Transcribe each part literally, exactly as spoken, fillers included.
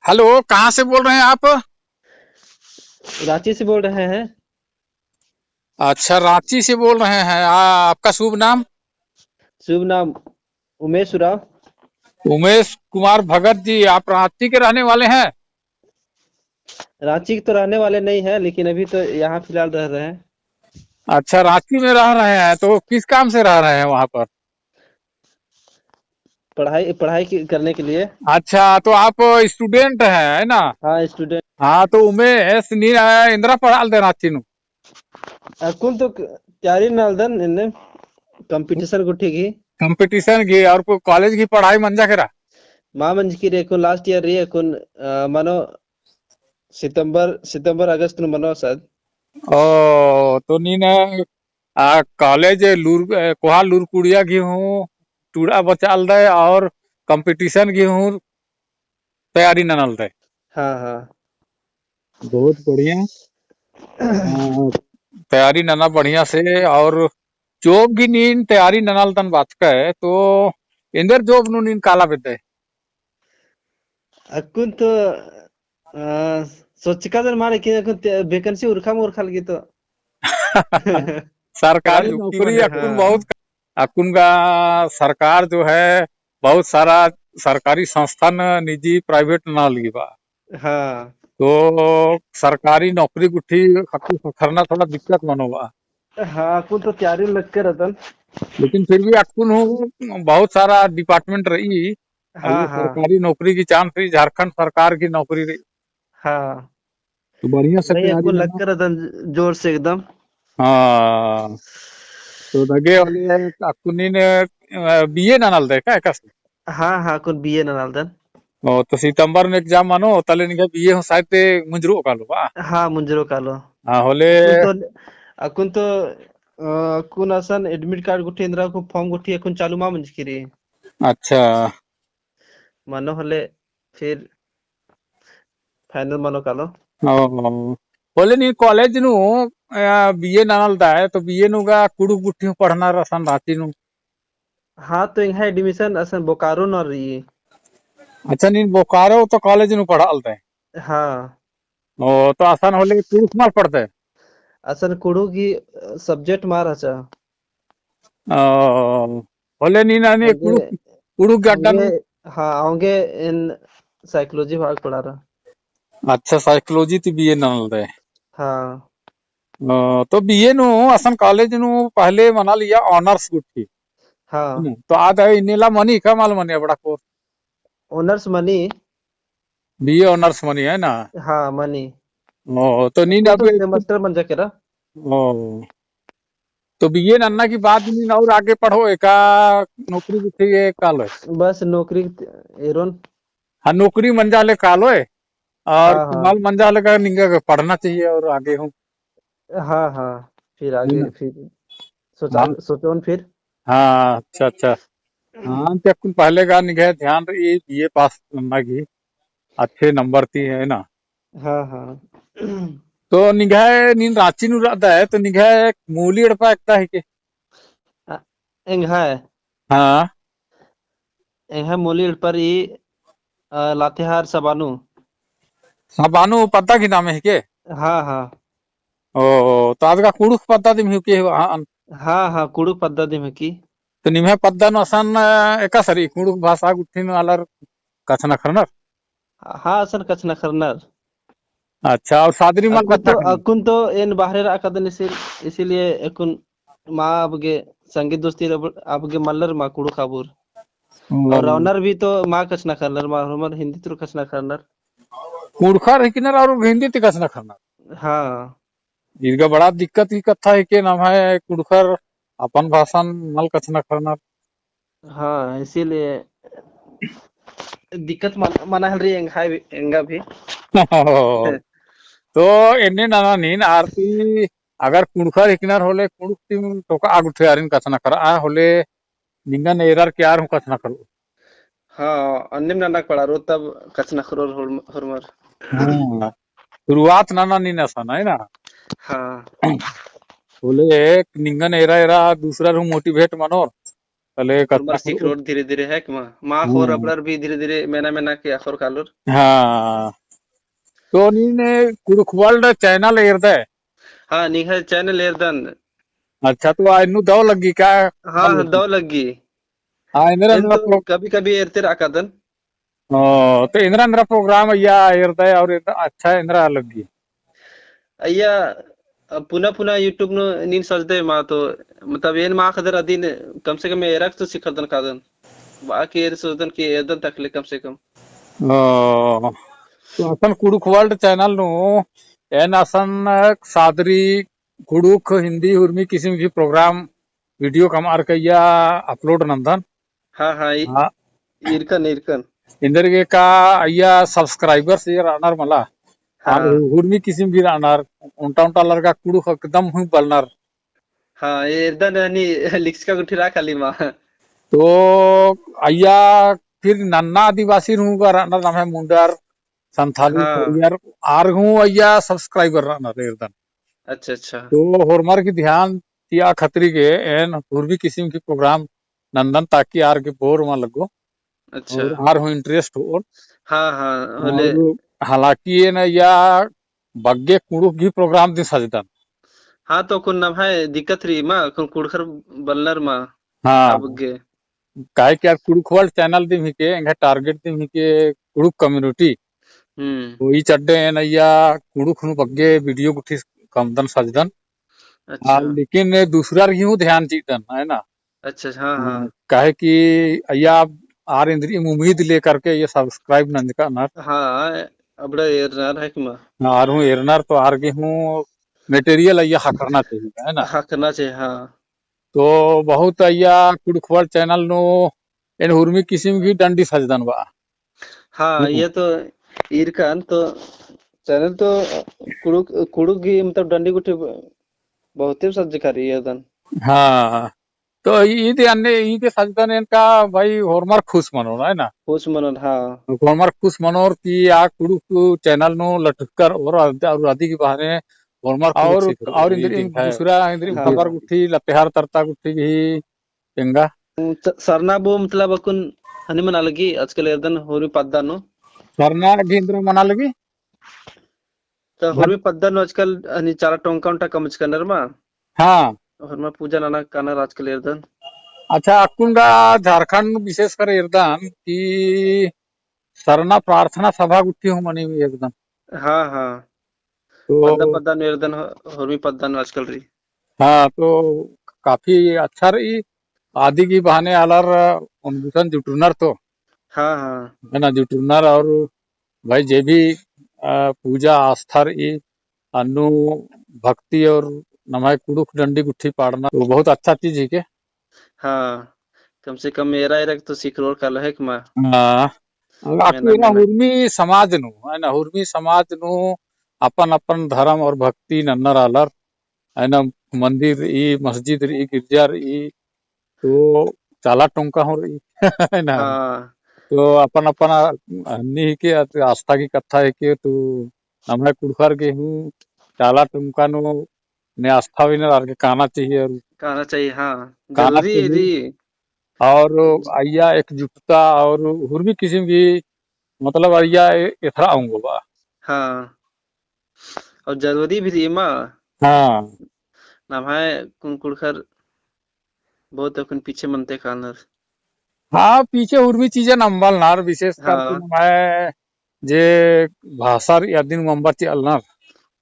हेलो, कहाँ से बोल रहे हैं आप? रांची से बोल रहे हैं। अच्छा, रांची से बोल रहे हैं। आ, आपका शुभ नाम? शुभ नाम उमेश उराँव। उमेश कुमार भगत जी, आप रांची के रहने वाले हैं? रांची के तो रहने वाले नहीं हैं, लेकिन अभी तो यहाँ फिलहाल रह रहे हैं। अच्छा, रांची में रह रहे हैं, तो किस काम से रह रहे हैं वहाँ पर? पढ़ाई, पढ़ाई की, करने के लिए। अच्छा, तो आप student हैं, है ना? हाँ, student। हाँ, तो उमेश, नीन एन्दरा पढ़ालदय रांची नू? अक्कुन तो क-, तैयारी ननालदन, इन्ने competition गुट्ठी गही। Competition गही, और को-, college गही पढ़ाई मंजा केरा? मा मंजकी रई, अक्कुन last year रई, अक्कुन, अ, मनो सितंबर, सितंबर अगस्त नू मनो शायद। ओ, तो नीन आ, college लूर-, ए, कोहा लूरकुड़िया गही हूँ टूड़ा बचालदय और competition गही हूँ तैयारी ननालदय। हाँ, हाँ। बहुत बढ़िया। आ, तैयारी नना बढ़िया से और job गही नीन तैयारी ननालदन बाचकय, तो एन्देर job नू नीन काला बेद्दय? अक्कुन तो, अ, सोचकादन मारे कि अक्कुन ते-, vacancy उरखा मा उरखा लगी तो। सरकारी नौकरी अक्कुन बहुत, अक्कुन गा सरकार जो है, बहुत सारा सरकारी संस्थान निजी private नना लगी बा। हाँ। तो सरकारी नौकरी गुट्ठी अक्कुन ख़क्खरना थोड़ा दिक्कत मनो बा। हाँ, अक्कुन तो तैयारी लगके रअदन। लेकिन फिर भी अक्कुन हूँ बहुत सारा department रई, हाँ, हाँ। सरकारी नौकरी की chance रई, झारखंड सरकार की नौकरी रई। हाँ। तो बढ़िया से तैयारी अक्कुन लगके रअदन जोर से एकदम। हाँ। तो लगे वाली है, अक्कुन नीन, अ, B A ननालदय का एकासे? हाँ, हाँ, अक्कुन B A ननालदन। ओ, तो सितंबर नू exam मनो, तले निंग्है B A हूँ शायद ते मुंजरो कालो बा? हाँ, मुंजरो कालो। हाँ, होले। अक्कुन तो, अक्कुन तो, अ, अक्कुन असन admit card गुट्ठी एन्दरा को form गुट्ठी अक्कुन चालू मा मंजकी रई। अच्छा। मनो होले फिर final मनो कालो। ओ, होले नीन college नू, अ, B A ननालदय, तो B A नू गा कुँड़ुख़ गुट्ठी हूँ पढ़नर असन राँची नू? हाँ, तो एंग्है admission असन बोकारो नू रई। अच्छा, नीन बोकारो तो college नू पढ़ालदय? हाँ। ओ, तो असन होले कुँड़ुख़ मल पढ़दय? असन कुँड़ुख़ गही, अ, subject मल रहचा। ओ, होले नीन अन्ने औंगे, कुँड़ुख़, कुँड़ुख़ गही अड्डा नू? औंगे, हाँ, औंगे एन psychology भाग पढ़ारा। अच्छा, psychology ती B A ननालदय। हाँ। अ, तो B A नू असन college नू पहले मना लिया honours गुट्ठी। हाँ। हम्म, तो आद है इन्नेला मनी का मल मनी अबड़ा course? Honours मनी। B A honours मनी है ना? हाँ, मनी। ओ, तो नीन अक्कुन तो अब semester मंजा केरा। ओ। तो B A नन्ना की बाद नीन और आगे पढ़ो, एका नौकरी गुट्ठी कालोय? बस नौकरी एरोन। हाँ, नौकरी मंजा ले कालोय। और हाँ, हाँ। मल मंजा ले का निंगा पढ़ना चाहिए और आगे हूँ। हाँ, हाँ। फिर आगे, हम्म। फिर सोचा, हाँ। सोचोन फिर। हाँ, अच्छा, अच्छा। हाँ, ते अक्कुन पहले गा निंग्है ध्यान रई, B A pass नन्ना गही, अच्छे number ती है ना? हाँ, हाँ। तो निंग्है नीन राँची नू रअदय, तो निंग्है मूली एड़पा एकदा हिके? आ, एंग्है? हाँ। एंग्है मूली एड़पा रई, अ, लातेहार सबानू। सबानू पद्दा गही नामे हिके? हाँ, हाँ। ओ, तो आद गा कुँड़ुख़ पद्दा दिम हिके, हाँ। हाँ, हाँ, कुँड़ुख़ पद्दा दिम हिके। तो निम्है पद्दा नू असन, अ, एकासे रई कुँड़ुख़ भाषा गुट्ठी नू आलर कछनखरनर? हाँ, असन कछनखरनर। अच्छा, और सादरी मल अक्कुन तो, कछनखरनर? अक्कुन तो एन बाहरे रआ कादन इसी-, इसीलिए अक्कुन मा अबगे संगी दोस्ती रब-, अबगे मल्लर मा कुँड़ुख़ आबुर। हम्म। और रअनर भी तो मा कछनखरनर, मा होरमर हिंदी तुर कछनखरनर। कुँड़ुख़र हिकनर और हिंदी ती कछनखरनर। हाँ। इदगा बड़ा दिक्कत ही कत्था हिके, नम्है कुँड़ुख़र अपन भाषान मल कछनखरनर। हाँ, इसीलिए दिक्कत मन-, मना हेलरी एंग्है भी, एंगा भी। तो एन्ने नना नीन आर ती अगर कुँड़ुख़र हिकनर होले कुँड़ुख़ तिम टोका गुट्ठी आरिन कछनखरआ होले निंगन एरर की आर हूँ कछनखरओ। हाँ, अन्नेम नना पड़ारो तब कछनखरोर होर-, होरमर। हाँ, शुरुआत नना नीन असन है ना? हाँ। होले एक निंगन एरा एरा दूसरा हूँ motivate मनोर। तले होरमर कत्था सिखरोर धीरे धीरे है कि मा, मा होर हम्म। अबड़र भी धीरे धीरे मेना मेना के अखोर कालोर। हाँ। तो नीन कुँड़ुख़ World channel एरदय। हाँ, निंग्है channel एरदन। अच्छा, तो आ एन्नु दव लग्गी का? हाँ, हाँ, दव लग्गी। हाँ, एन्दरा एन एन्दरा तो pro- कभी कभी एरते रआ कादन। ओ, तो एन्दरा एन्दरा program अइय्या एरदय और एन्दरा अच्छा एन्दरा लग्गी। अइय्या, अ, पुना पुना YouTube नू नीन सजदय मा तो, मतलब एन मा अख़दर अदिन कम से कम एरक तो सिखरदन कादन। बाकी एन सोचदन कि एरदन तकले कम से कम। ओ, तो असन कुँड़ुख़ World channel नू एन असन सादरी कुँड़ुख़, हिंदी, उर्मी किसिम की program video कमअर का अइय्या upload नन्दन। हाँ, हाँ, इ-, हाँ। इरकन, इरकन। एन्देरगे का अइय्या subscribers अइय्या रअनर मला। हाँ। और उर्मी किसिम भी रअनर, ओन्टा ओन्टा आलर गा कुँड़ुख़ एकदम हूँ बलनर। हाँ, एरदन हनी लिखचका गुट्ठी रआ खाली मा। तो अइय्या फिर नन्ना आदिवासी हूँ गा रअनर नम्है मुंडर, संथाली, हाँ। परियर, आर हूँ अइय्या subscriber रअनर एरदन। अच्छा, अच्छा। तो होरमर की ध्यान चिआ खतरी गे एन उर्मी किसिम की program नन्दन ताकि आर गे bore मा लग्गो। अच्छा। और आर हूँ interest होओर। हाँ, हाँ, होले। और हालांकि एन अइय्या बग्गे कुँड़ुख़ गही program दिम सजदन। हाँ, तो अक्कुन नम्है दिक्कत रई मा, अक्कुन कुँड़ुख़र बलनर मा। हाँ। आ बग्गे। काहे कि यार कुँड़ुख़ World channel दिम हिके, एंग्है target दिम हिके कुँड़ुख़ community। हम्म। तो ई चड्डे एन अइय्या कुँड़ुख़ नू बग्गे video गुट्ठी कमदन सजदन। अच्छा। आ, लेकिन दूसरा रई हूँ ध्यान चिअदन, है ना? अच्छा, अच्छा, हाँ, हाँ। हाँ, काहे कि अइय्या आर एन्देरिम उम्मीद लेकर के अइय्या subscribe नंजका नर। हाँ, अबड़ा एरनर है कि मा? हाँ, आर हूँ एरनर तो आर गे हूँ material अइय्या ख़क्खरना चाहिए, है ना? ख़क्खरना चाहिए, हाँ। तो बहुत अइय्या कुँड़ुख़ World channel नू एन उर्मी किसिम गही डंडी सजदन बा। हाँ, हम्म। ये तो इरकन तो channel तो कुँड़ुख़, कुँड़ुख़ गही मतलब डंडी गुट्ठी बहुते सज्जका रई एरदन। हाँ। तो ईद अन्ने ईद सजदन एन का भाई होरमर खुश मनोर, है ना? खुश मनोर, हाँ। होरमर खुश मनोर कि आ कुँड़ुख़ channel नू लटकर और अद-, और अदी की बहाने होरमर खुश और, चिकर और होई एन्देरिम है। दूसरा एन्देरिम हाँ। खबर गुट्ठी लतेहार तरता गुट्ठी भी एंगा। च-, सरना बो मतलब अक्कुन हनी मना लगी आजकल एरदन होरमी पद्दा नू। सरना गही एन्देर मना लगी? तो होरमी पद्दा नू आजकल हनी चाला टोंका ओंटा कमचका नर मा। हाँ। होरमा पूजा नना कानर आजकल एरदन। अच्छा, अक्कुन गा झारखंड नू विशेषकर एरदन कि सरना प्रार्थना सभा गुट्ठी हूँ मनी एरदन। हाँ, हाँ। तो पद्दा, पद्दा नू एरदन हो-, होरमी पद्दा नू आजकल रई। हाँ, तो काफी अच्छा रई। आदि की बहाने आलर ओन गुसन जुटुरनर तो। हाँ, हाँ। है ना, जुटुरनर और भाई जे भी, अ, पूजा आस्था रई, अन्नु भक्ति और नम्है कुँड़ुख़ डंडी गुट्ठी पाड़ना तो बहुत अच्छा चीज हिके। हाँ, कम से कम एरा एरा तो सिखरोर कालो है कि मा। हाँ। अक्कु मेना, एरा मेना। उर्मी समाज नू, है ना, उर्मी समाज नू अपन अपन धर्म और भक्ति नन्नर आलर, है ना, मंदिर रई, मस्जिद रई, गिरजा रई, तो चाला टोंका हूँ रई, है ना? हाँ। तो अपन अपन हन्नी हिके, आस्था की कत्था हिके, तो नम्है कुँड़ुख़र गे हूँ चाला टोंका नू ने आस्था बिनर आर गे काना चाहिए और काना चाहिए, हाँ। काना जरूरी चाहिए। रई। और अइय्या एकजुटता और उर्मी किसिम की मतलब अइय्या ए-, एथरा ओंगो बा। हाँ। और जरूरी भी रई मा। हाँ। नम्है कुँड़ुख़र बहुत अक्कुन पीछे मनते कालनर। हाँ, पीछे उर्मी चीजन अम्बलनर, विशेष करके हाँ। नम्है जे भाषा रई अदिन अम्बर चिअलनर।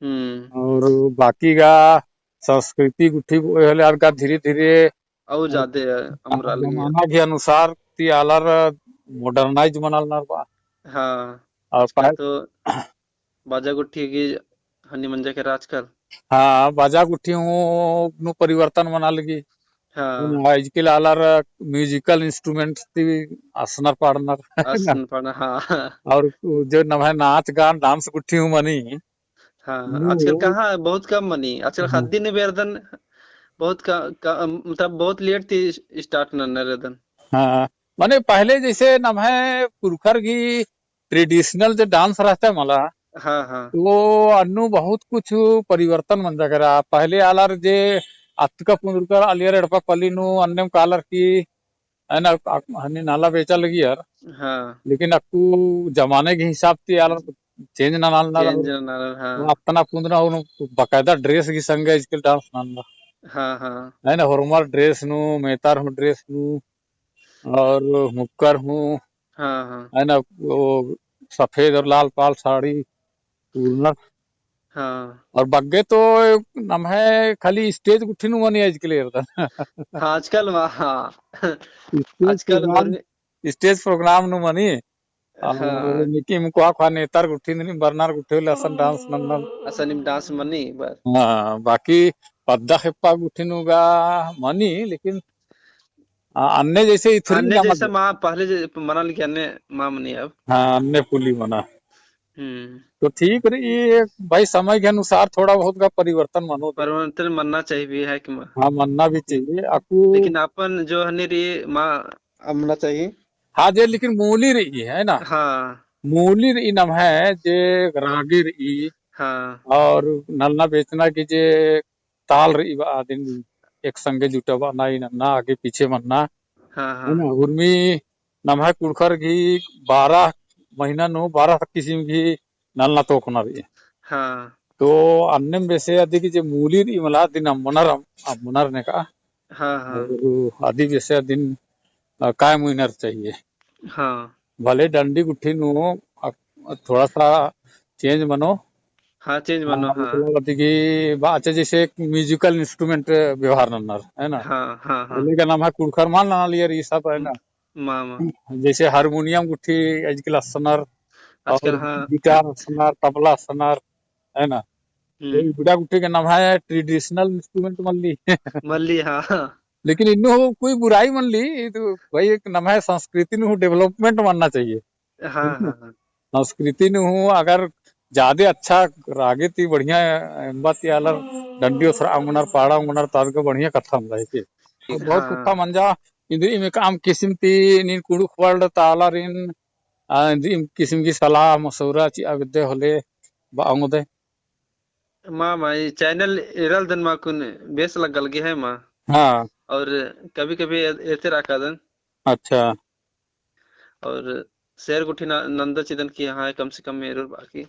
हम्म। और बाकी गा संस्कृति गुट्ठी बओय होले आर गा धीरे धीरे और जादे अम्बरा लगी। जमाना के अनुसार ती आलर modernize मनालनर बा। हाँ, और आजकल पा- तो बाजा गुट्ठी की हनी मंजा केरा आजकल। हाँ, बाजा गुट्ठी हूँ नू परिवर्तन मना लगी। हाँ। आजकल आलर musical instruments ती असनर पाड़नर। असनर पाड़नर, हाँ। और जो नम्है नाच गान dance गुट्ठी हूँ मनी, हाँ, हम्म। आजकल कहाँ, बहुत कम मनी। आजकल हम्म। ख़द्दी ने बेरदन बहुत क-, क-, मतलब बहुत late ती start नन्नर एरदन। हाँ, माने पहले जैसे नम्है पुरखर गही traditional जे dance रहचा मला, हाँ, हाँ। तो अन्नु बहुत कुछ परिवर्तन मंजा केरा। पहले आलर जे अतका पुंदरकर आलियर एड़पा पल्ली नू अन्नेम कालर की है ना, अक-, हनी नाला बेचा लगी यार। हाँ। लेकिन अक्कु जमाने के हिसाब ती आलर change ननालनर। Change ननालनर, हाँ। अत्तना कुंदना उन बकायदा dress गही संगे आजकल dance नन्ना। हाँ, हाँ। है ना, होरमर dress नू, मेतर हूँ dress नू, और मुक्कर हूँ। हाँ, हाँ। है ना, वो सफेद और लाल पाल साड़ी उरनर। हाँ। और बग्गे तो नम्है खाली stage गुट्ठी नू मनी आजकल एरदन। हाँ, आजकल मा, हाँ। Stage आजकल program, होरमी stage program नू मनी। और हाँ। निकिम कोहा कोहा नेतर गुट्ठी नू बरनर गुट्ठी होले असन dance नन्नर। असनिम dance मनी बस। हाँ, बाकी पद्दा खेप्पा गुट्ठी नू गा मनी, लेकिन आ, अन्ने जैसे इथुरी अन्ने ना जैसे मतलब। मा पहले जे-, मना लगी अन्ने मा मनी अब। हाँ, अन्ने पुली मना। हम्म। तो ठीक रई, भाई समय के अनुसार थोड़ा बहुत का परिवर्तन मनो। परिवर्तन मन्ना चाहिए भी है कि मा-, हाँ, मन्ना भी चाहिए। अक्कु लेकिन अपन जो हनी रई मा अमना चाहिए। हाँ, जे लेकिन मूली रई है ना? हाँ। मूली रई नम्है जे रागी रई। हाँ। और नलना बेचना की जे ताल रई बा अदिन एक संगे जुटाबअना, ई नन्ना आगे पीछे मन्ना। हाँ, हाँ। है ना? उर्मी नम्है कुँड़ुख़र गही बारह महीना नू बारह किसिम गही नलना तोखना रई। हाँ। तो अन्नेम बेसे अदी की जे मूली रई मला अदिन अम्मनर, अम्मनर नेका। हाँ, हाँ। और अदी बेसे अदिन, अ, काय मुइनर चाहिए। हाँ। भले डंडी गुट्ठी नू, अ, थोड़ा सा change मनो। हाँ, change मनो, हाँ, हाँ। मतलब अदी की बा, अच्छा, जैसे एक musical instrument व्यवहार नन्नर, है ना? हाँ, हाँ, हाँ। भले का नम्है कुँड़ुख़र मल ननालियर ई सब, है ना? मा, मा। जैसे हारमोनियम गुट्ठी आजकल असनर, आजकल, और हाँ। गिटार असनर, तबला असनर, है ना? हम्म। तो इबड़ा गुट्ठी के नम्है traditional instrument मल्ली। मल्ली, हाँ, हाँ। लेकिन इन्नु कोई बुराई मल्ली, तो भाई एक नम्है संस्कृति नू development मन्ना चाहिए। हाँ, हाँ, हाँ। संस्कृति नू हूँ अगर जादे अच्छा रागे ती बढ़िया एम्बा ती आलर डंडी ओसरा ओंगनर, पाड़ा ओंगनर, ताद गे बढ़िया कत्था मंजा है के। बहुत हाँ। कत्था मंजा, इन्द्रिम एकअम किसिम ती नीन कुँड़ुख़ world ता आलारिन, आ, इन्द्रिम किसिम की सलाह मशवरा चिआ बेद्दे होले बआ ओंगदय। मा, मा, ई channel एरालदन मा कुन बेस लग्गा लगी है मा। हाँ। और कभी-कभी ए-, एरते रआ कादन। अच्छा। और share गुट्ठी ना, नंदा चिदन कि हाँ, कम से कम एरोर बाकी।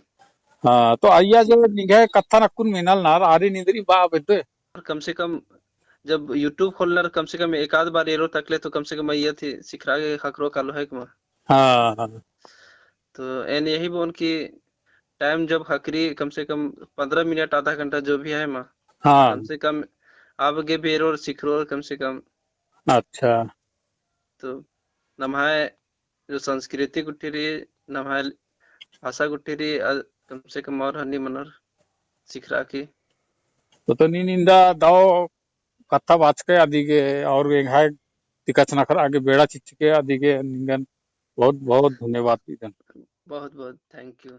हाँ, तो अइय्या जो निंग्है कत्थन अक्कुन मेनालनर, आरिन इन्द्रिम बआ बेद्दय। कम से कम जब YouTube खोलनर, कम से कम एक आध बार एरोर तकले तो कम से कम अइय्या ती सिखरआ गे ख़क्खरो कालो है कि मा। हाँ, हाँ। तो एन यही बोन कि time जब ख़क्खरी कम से कम पन्द्रह मिनट, आधा घंटा जो भी है मा, हाँ। कम से कम आबगे भी एरोर सिखरोर कम से कम। अच्छा। तो नम्है जो संस्कृति गुट्ठी रई, नम्है भाषा गुट्ठी रई, अ, कम से कम और हनी मनर सिखरआ की। तो, तो नीन इन्दा दव कत्था बाचकय अदिगे और एंग्है ती कछनखरआ गे बेड़ा चिच्चकय अदिगे निंगन बहुत बहुत धन्यवाद चिअदन। बहुत बहुत thank you।